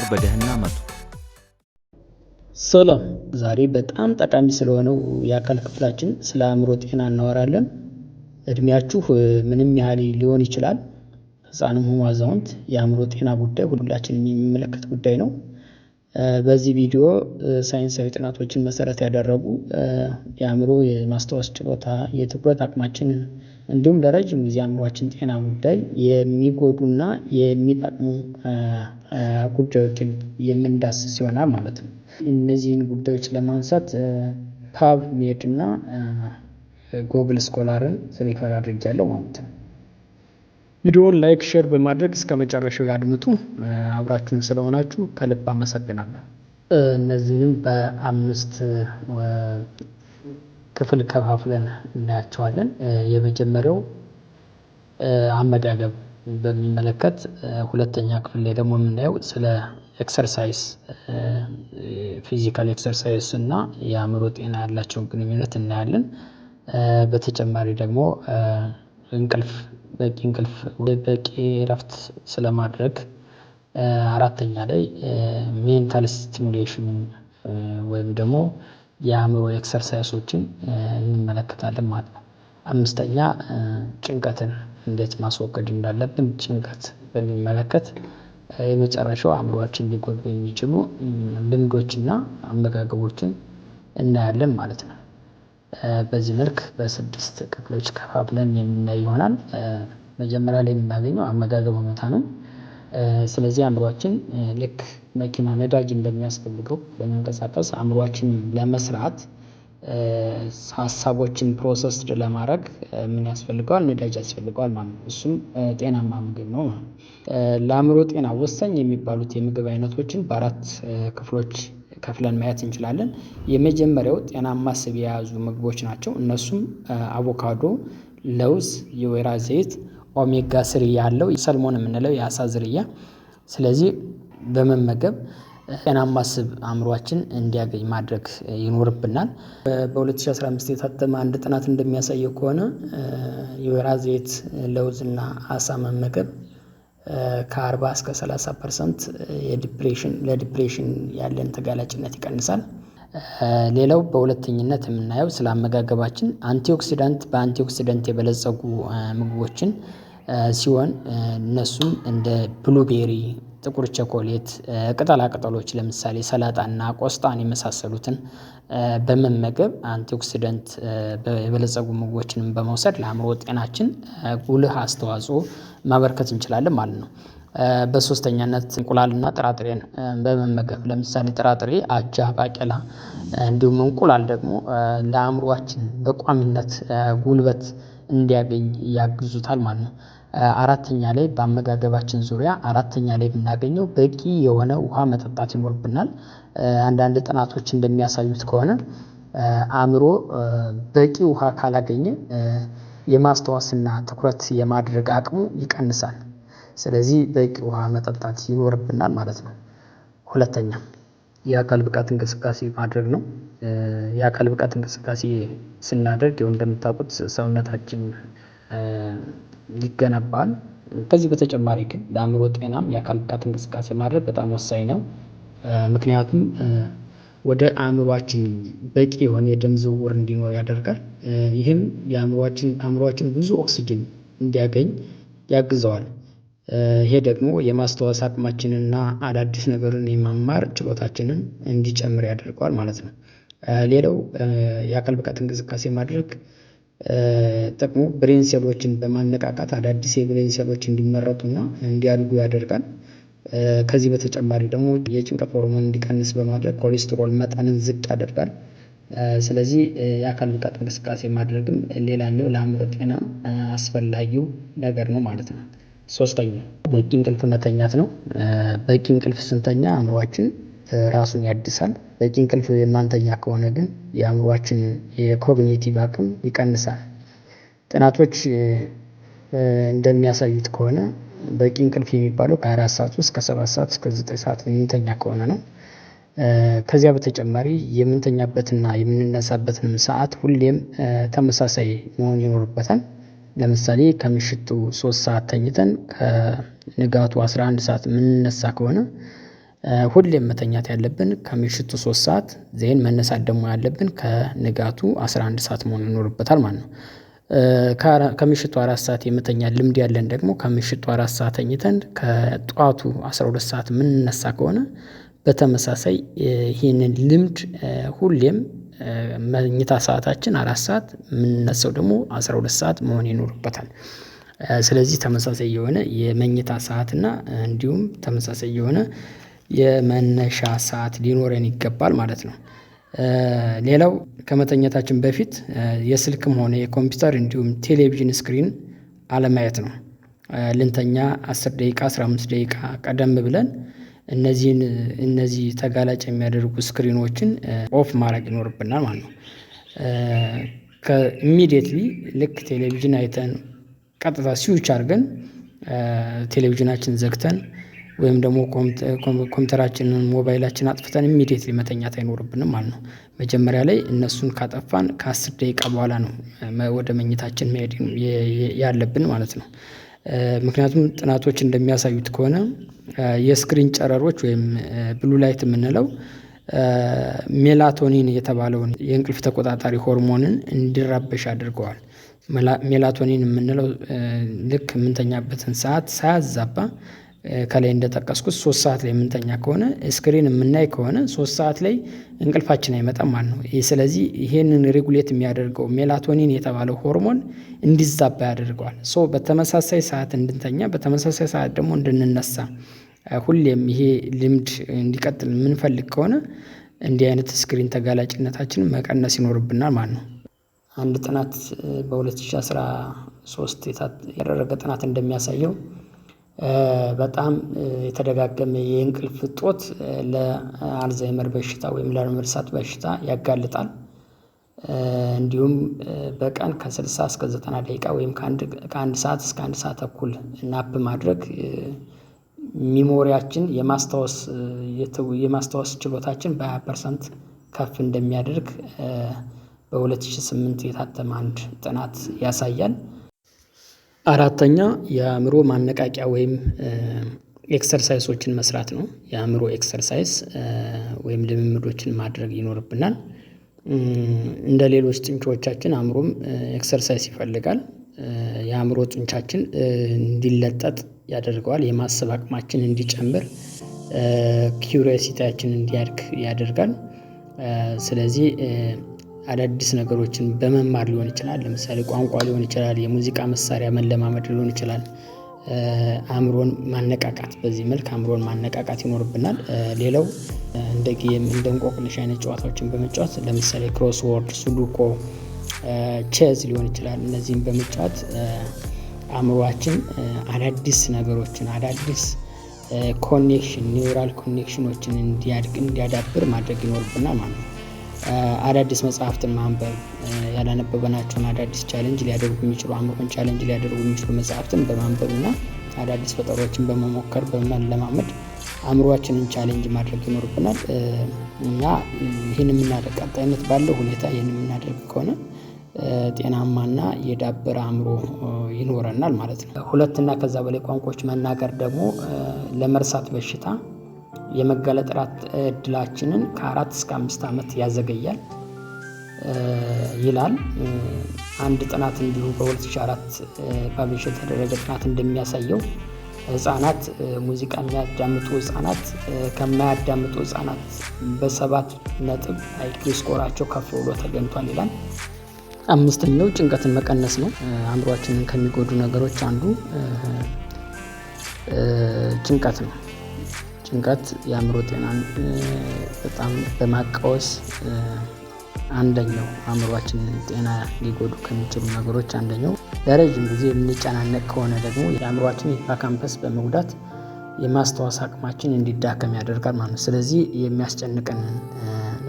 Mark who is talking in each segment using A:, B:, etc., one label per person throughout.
A: በደህና መጡ።
B: ሰላም፣ ዛሬ በጣም ጠቃሚ ስለሆነው የአካል ክፍላችን ስለ አእምሮ ጤና እናወራለን። እድሜያችሁ ምንም ያህል ሊሆን ይችላል፣ ህፃንም ሆኑ አዛውንት፣ የአእምሮ ጤና ጉዳይ ሁላችንም የሚመለከት ጉዳይ ነው። በዚህ ቪዲዮ ሳይንሳዊ ጥናቶችን መሰረት ያደረጉ የአእምሮ የማስታወስ ችሎታ፣ የትኩረት አቅማችንን እንዲሁም ለረጅም ጊዜ አእምሯችን ጤና ጉዳይ የሚጎዱና የሚጠቅሙ ጉዳዮችን የምንዳስስ ይሆናል ማለት ነው። እነዚህን ጉዳዮች ለማንሳት PubMed እና Google Scholar ን refer አድርጌያለሁ ማለት ነው። ቪዲዮውን like፣ share በማድረግ እስከ መጨረሻው ያድምጡ። አብራችሁን ስለሆናችሁ ከልብ አመሰግናለሁ። እነዚህንም በአምስት ክፍል ከፋፍለን እናያቸዋለን። የመጀመሪያው አመጋገብ በሚመለከት፣ ሁለተኛ ክፍል ላይ ደግሞ የምናየው ስለ exercise፣ physical exercise እና የአእምሮ ጤና ያላቸውን ግንኙነት እናያለን። በተጨማሪ ደግሞ እንቅልፍ፣ በቂ እንቅልፍ፣ በቂ እረፍት ስለማድረግ፣ አራተኛ ላይ mental stimulation ወይም ደግሞ የአእምሮ exercise ኦችን እንመለከታለን ማለት ነው። አምስተኛ ጭንቀትን እንዴት ማስወገድ እንዳለብን ጭንቀት በሚመለከት፣ የመጨረሻው አእምሮአችን ሊጎዱ የሚችሉ ልምዶችና አመጋገቦችን እናያለን ማለት ነው። በዚህ መልክ በስድስት ክፍሎች ከፋፍለን የምናይ ይሆናል። መጀመሪያ ላይ የምናገኘው አመጋገብ ሁኔታ ነው። ስለዚህ አእምሮአችን ልክ መኪና ነዳጅ እንደሚያስፈልገው ለመንቀሳቀስ፣ አእምሮአችን ለመስራት፣ ሀሳቦችን process ለማድረግ ምን ያስፈልገዋል? ነዳጅ ያስፈልገዋል ማለት ነው። እሱም ጤናማ ምግብ ነው ማለት ነው። ለአእምሮ ጤና ወሳኝ የሚባሉት የምግብ አይነቶችን በአራት ክፍሎች ከፍለን ማየት እንችላለን። የመጀመሪያው ጤናማ ስብ የያዙ ምግቦች ናቸው። እነሱም አቮካዶ፣ ለውዝ፣ የወይራ ዘይት፣ omega 3 ያለው salmon የምንለው የአሳ ዝርያ። ስለዚህ በመመገብ ጤናማ ስብ አእምሯችን እንዲያገኝ ማድረግ ይኖርብናል። በ2015 የታተመ አንድ ጥናት እንደሚያሳየው ከሆነ የወይራ ዘይት፣ ለውዝ እና አሳ መመገብ ከ40 እስከ 30% የ depression ለ depression ያለን ተጋላጭነት ይቀንሳል። ሌላው በሁለተኝነት የምናየው ስለ አመጋገባችን በ antioxidant የበለፀጉ ምግቦችን ሲሆን እነሱም እንደ blueberry፣ ጥቁር ቸኮሌት፣ ቅጠላ ቅጠሎች ለምሳሌ ሰላጣና ቆስጣን የመሳሰሉትን በመመገብ antioxidant የበለፀጉ ምግቦችንም በመውሰድ ለአእምሮ ጤናችን ጉልህ አስተዋጽኦ ማበርከት እንችላለን ማለት ነው። በሶስተኛነት እንቁላልና ጥራጥሬን በመመገብ፣ ለምሳሌ ጥራጥሬ አጃ፣ ባቄላ እንዲሁም እንቁላል ደግሞ ለአእምሮአችን በቋሚነት ጉልበት እንዲያገኝ ያግዙታል ማለት ነው። አራተኛ ላይ በአመጋገባችን ዙሪያ አራተኛ ላይ የምናገኘው በቂ የሆነ ውሃ መጠጣት ይኖርብናል። አንዳንድ ጥናቶች እንደሚያሳዩት ከሆነ አእምሮ በቂ ውሃ ካላገኘ የማስታወስና ትኩረት የማድረግ አቅሙ ይቀንሳል። ስለዚህ በቂ ውሃ መጠጣት ይኖርብናል ማለት ነው። ሁለተኛ የአካል ብቃት እንቅስቃሴ ማድረግ ነው። የአካል ብቃት እንቅስቃሴ ስናደርግ ያው እንደምታውቁት ሰውነታችን ይገነባል። ከዚህ በተጨማሪ ግን ለአእምሮ ጤናም የአካል ብቃት እንቅስቃሴ ማድረግ በጣም ወሳኝ ነው። ምክንያቱም ወደ አእምሮአችን በቂ የሆነ የደም ዝውውር እንዲኖር ያደርጋል። ይህም አእምሮአችን ብዙ ኦክስጅን እንዲያገኝ ያግዘዋል። ይሄ ደግሞ የማስታወስ አቅማችንና አዳዲስ ነገርን የመማር ችሎታችንን እንዲጨምር ያደርገዋል ማለት ነው። ሌላው የአካል ብቃት እንቅስቃሴ ማድረግ ጥቅሙ brain ሴሎችን በማነቃቃት አዳዲስ የ brain ሴሎች እንዲመረቱና እንዲያድጉ ያደርጋል። ከዚህ በተጨማሪ ደግሞ የጭንቀት ሆርሞን እንዲቀንስ በማድረግ ኮሌስትሮል መጠንን ዝቅ ያደርጋል። ስለዚህ የአካል ብቃት እንቅስቃሴ ማድረግም ሌላኛው ለአእምሮ ጤና አስፈላጊው ነገር ነው ማለት ነው። ሶስተኛ በቂ እንቅልፍ መተኛት ነው። በቂ እንቅልፍ ስንተኛ አእምሮአችን ራሱን ያድሳል። በቂ እንቅልፍ የማንተኛ ከሆነ ግን የአእምሮአችን የ cognitive አቅም ይቀንሳል። ጥናቶች እንደሚያሳዩት ከሆነ በቂ እንቅልፍ የሚባለው ከ4 ሰዓት ውስጥ ከ7 ሰዓት እስከ 9 ሰዓት የምንተኛ ከሆነ ነው። ከዚያ በተጨማሪ የምንተኛበትና የምንነሳበትንም ሰዓት ሁሌም ተመሳሳይ መሆን ይኖርበታል። ለምሳሌ ከምሽቱ 3 ሰዓት ተኝተን ከንጋቱ 11 ሰዓት የምንነሳ ከሆነ ሁሌም መተኛት ያለብን ከምሽቱ 3 ሰዓት then መነሳት ደግሞ ያለብን ከንጋቱ 11 ሰዓት መሆን ይኖርበታል ማለት ነው። ከምሽቱ 4 ሰዓት የመተኛት ልምድ ያለን ደግሞ ከምሽቱ 4 ሰዓት ተኝተን ከጠዋቱ 12 ሰዓት የምንነሳ ከሆነ በተመሳሳይ ይህንን ልምድ ሁሌም መኝታ ሰዓታችን 4 ሰዓት የምንነሳው ደግሞ 12 ሰዓት መሆን ይኖርበታል። ስለዚህ ተመሳሳይ የሆነ የመኝታ ሰዓት እና እንዲሁም ተመሳሳይ የሆነ የመነሻ ሰዓት ሊኖረን ይገባል ማለት ነው። ሌላው ከመተኛታችን በፊት የስልክም ሆነ የኮምፒውተር እንዲሁም ቴሌቪዥን screen አለማየት ነው። ልንተኛ 10 ደቂቃ 15 ደቂቃ ቀደም ብለን እነዚህ ተጋላጭ የሚያደርጉ screen ኦችን off ማድረግ ይኖርብናል ማለት ነው። ከ immediately ልክ ቴሌቪዥን አይተን ቀጥታ ስዊች አድርገን ቴሌቪዥናችን ዘግተን ወይም ደግሞ ኮምፒውተራችንን ሞባይላችንን አጥፍተን immediately መተኛት አይኖርብንም ማለት ነው። መጀመሪያ ላይ እነሱን ካጠፋን ከ10 ደቂቃ በኋላ ነው ወደ መኝታችን መሄድ ያለብን ማለት ነው። ምክንያቱም ጥናቶች እንደሚያሳዩት ከሆነ የ screen ጨረሮች ወይም blue light የምንለው ሜላቶኒን የተባለውን የእንቅልፍ ተቆጣጣሪ ሆርሞንን እንዲረበሽ አድርገዋል። ሜላቶኒን የምንለው ልክ የምንተኛበትን ሰዓት ሳያዛባ ከላይ እንደጠቀስኩት 3 ሰዓት ላይ የምንተኛ ከሆነ screen የምናይ ከሆነ 3 ሰዓት ላይ እንቅልፋችን አይመጣም ማለት ነው። ስለዚህ ይሄንን regulate የሚያደርገው ሜላቶኒን የተባለው ሆርሞን እንዲዛባ ያደርገዋል። so በተመሳሳይ ሰዓት እንድንተኛ በተመሳሳይ ሰዓት ደግሞ እንድንነሳ ሁሌም ይሄ ልምድ እንዲቀጥል የምንፈልግ ከሆነ እንዲህ አይነት screen ተጋላጭነታችንን መቀነስ ይኖርብናል ማለት ነው። አንድ ጥናት በ2013 የተደረገ ጥናት እንደሚያሳየው በጣም የተደጋገመ የእንቅልፍ እጦት ለአልዛይመር በሽታ ወይም ለመርሳት በሽታ ያጋልጣል። እንዲሁም በቀን ከ60 እስከ 90 ደቂቃ ወይም ከአንድ ሰዓት እስከ 1 ሰዓት ተኩል nap ማድረግ memory ያችን የማስታወስ ችሎታችን በ20% ከፍ እንደሚያደርግ በ2008 የታተመ አንድ ጥናት ያሳያል። አራተኛ የአእምሮ ማነቃቂያ ወይም exercise ኦችን መስራት ነው። የአእምሮ exercise ወይም ልምምዶችን ማድረግ ይኖርብናል። እንደ ሌሎች ጡንቻዎቻችን አእምሮም exercise ይፈልጋል። የአእምሮ ጡንቻችን እንዲለጠጥ ያደርገዋል። የማሰብ አቅማችን እንዲጨምር curiosity ያችን እንዲያድግ ያደርጋል። ስለዚህ አዳዲስ ነገሮችን በመማር ሊሆን ይችላል። ለምሳሌ ቋንቋ ሊሆን ይችላል፣ የሙዚቃ መሳሪያ መለማመድ ሊሆን ይችላል። አእምሮን ማነቃቃት በዚህ መልክ አእምሮን ማነቃቃት ይኖርብናል። ሌላው እንደ game እንደ እንቆቅልሽ አይነት ጨዋታዎችን በመጫወት ለምሳሌ crossword፣ sudoku፣ ቼዝ ሊሆን ይችላል። እነዚህን በመጫወት አእምሮአችን አዳዲስ ነገሮችን አዳዲስ connection neural connection ኦችን እንዲያድግ እንዲያዳብር ማድረግ ይኖርብናል ማለት ነው። አዳዲስ መጽሐፍትን ማንበብ፣ ያላነበበናቸውን አዳዲስ challenge ሊያደርጉ የሚችሉ አእምሮን challenge ሊያደርጉ የሚችሉ መጽሐፍትን በማንበብ እና አዳዲስ ፈጠሮችን በመሞከር በመለማመድ አእምሮአችንን challenge ማድረግ ይኖርብናል። እና ይህን የምናደርግ ቀጣይነት ባለው ሁኔታ ይህን የምናደርግ ከሆነ ጤናማና የዳበረ አእምሮ ይኖረናል ማለት ነው። ሁለት እና ከዛ በላይ ቋንቋዎች መናገር ደግሞ ለመርሳት በሽታ የመጋለጥ እድላችንን ከ4 እስከ 5 ዓመት ያዘገያል ይላል። አንድ ጥናት እንዲሁ በ2004 publish የተደረገ ጥናት እንደሚያሳየው ህፃናት ሙዚቃ የሚያዳምጡ ህፃናት ከማያዳምጡ ህፃናት በ7 ነጥብ IQ score ኣቸው ከፍ ብሎ ተገኝቷል ይላል። አምስተኛው ጭንቀትን መቀነስ ነው። አእምሮአችንን ከሚጎዱ ነገሮች አንዱ ጭንቀት ነው። ጭንቀት የአእምሮ ጤናን በጣም በማቃወስ አንደኛው አእምሮአችንን ጤና ሊጎዱ ከሚችሉ ነገሮች አንደኛው። ለረጅም ጊዜ የምንጨናነቅ ከሆነ ደግሞ የአእምሮአችን hippocampus በመጉዳት የማስታወስ አቅማችን እንዲዳከም ያደርጋል ማለት ነው። ስለዚህ የሚያስጨንቀን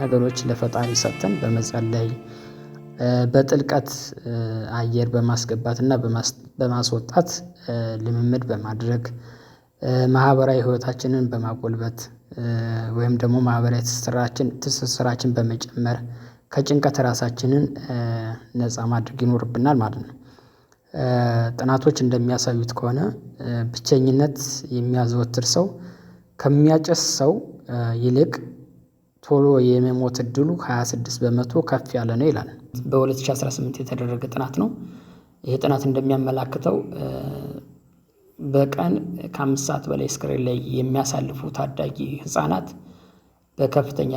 B: ነገሮች ለፈጣሪ ሰጥተን በመጸለይ በጥልቀት አየር በማስገባት እና በማስወጣት ልምምድ በማድረግ ማህበራዊ ህይወታችንን በማጎልበት ወይም ደግሞ ማህበራዊ ትስስራችን በመጨመር ከጭንቀት ራሳችንን ነፃ ማድረግ ይኖርብናል ማለት ነው። ጥናቶች እንደሚያሳዩት ከሆነ ብቸኝነት የሚያዘወትር ሰው ከሚያጨስ ሰው ይልቅ ቶሎ የመሞት እድሉ 26% ከፍ ያለ ነው ይላል። በ2018 የተደረገ ጥናት ነው። ይህ ጥናት እንደሚያመላክተው በቀን ከ5 ሰዓት በላይ screen ላይ የሚያሳልፉ ታዳጊ ህፃናት በከፍተኛ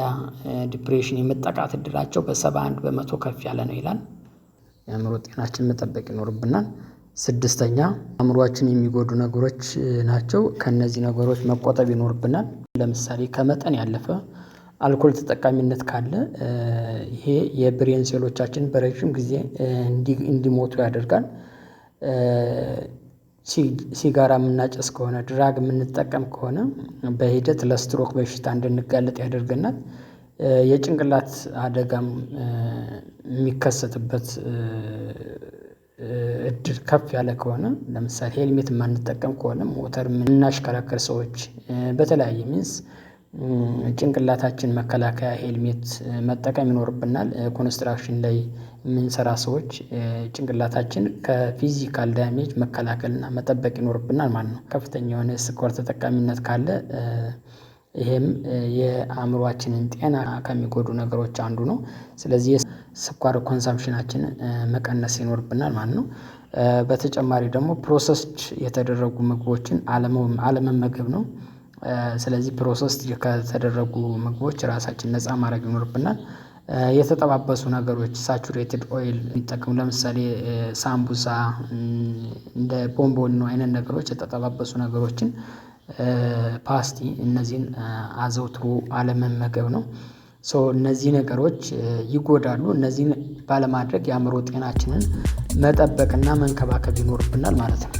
B: depression የመጠቃት እድላቸው በ71% ከፍ ያለ ነው ይላል። የአእምሮ ጤናችን መጠበቅ ይኖርብናል። ስድስተኛ፣ አእምሮአችን የሚጎዱ ነገሮች ናቸው። ከእነዚህ ነገሮች መቆጠብ ይኖርብናል። ለምሳሌ ከመጠን ያለፈ አልኮል ተጠቃሚነት ካለ ይሄ የ brain ሴሎቻችን በረጅም ጊዜ እንዲሞቱ ያደርጋል። ሲጋራ የምናጨስ ከሆነ፣ drug የምንጠቀም ከሆነ በሂደት ለስትሮክ በሽታ እንድንጋለጥ ያደርገናል። የጭንቅላት አደጋም የሚከሰትበት እድል ከፍ ያለ ከሆነ፣ ለምሳሌ ሄልሜት የማንጠቀም ከሆነ፣ ሞተር የምናሽከረክር ሰዎች በተለያየ means ጭንቅላታችን መከላከያ ሄልሜት መጠቀም ይኖርብናል። Construction ላይ የምንሰራ ሰዎች ጭንቅላታችን ከ physical damage መከላከል እና መጠበቅ ይኖርብናል ማለት ነው። ከፍተኛ የሆነ የስኳር ተጠቃሚነት ካለ ይሄም የአእምሮአችንን ጤና ከሚጎዱ ነገሮች አንዱ ነው። ስለዚህ ስኳር consumption ኣችንን መቀነስ ይኖርብናል ማለት ነው። በተጨማሪ ደግሞ processed የተደረጉ ምግቦችን አለመመገብ ነው። ስለዚህ processed ከተደረጉ ምግቦች ራሳችንን ነፃ ማድረግ ይኖርብናል። የተጠባበሱ ነገሮች፣ saturated oil የሚጠቀሙ፣ ለምሳሌ ሳምቡሳ፣ እንደ ቦምቦሊኖ አይነት ነገሮች፣ የተጠባበሱ ነገሮችን፣ ፓስቲ፣ እነዚህን አዘውትሮ አለመመገብ ነው። So እነዚህ ነገሮች ይጎዳሉ። እነዚህን ባለማድረግ የአእምሮ ጤናችንን መጠበቅና መንከባከብ ይኖርብናል ማለት ነው።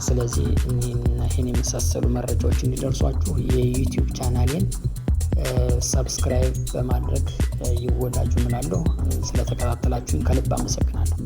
B: ስለዚህ እኒህና ይሄን የመሳሰሉ መረጃዎች እንዲደርሷችሁ የ YouTube ቻናሌን subscribe በማድረግ ይወዳጁ እላለሁ። ስለተከታተላችሁኝ ከልብ አመሰግናለሁ።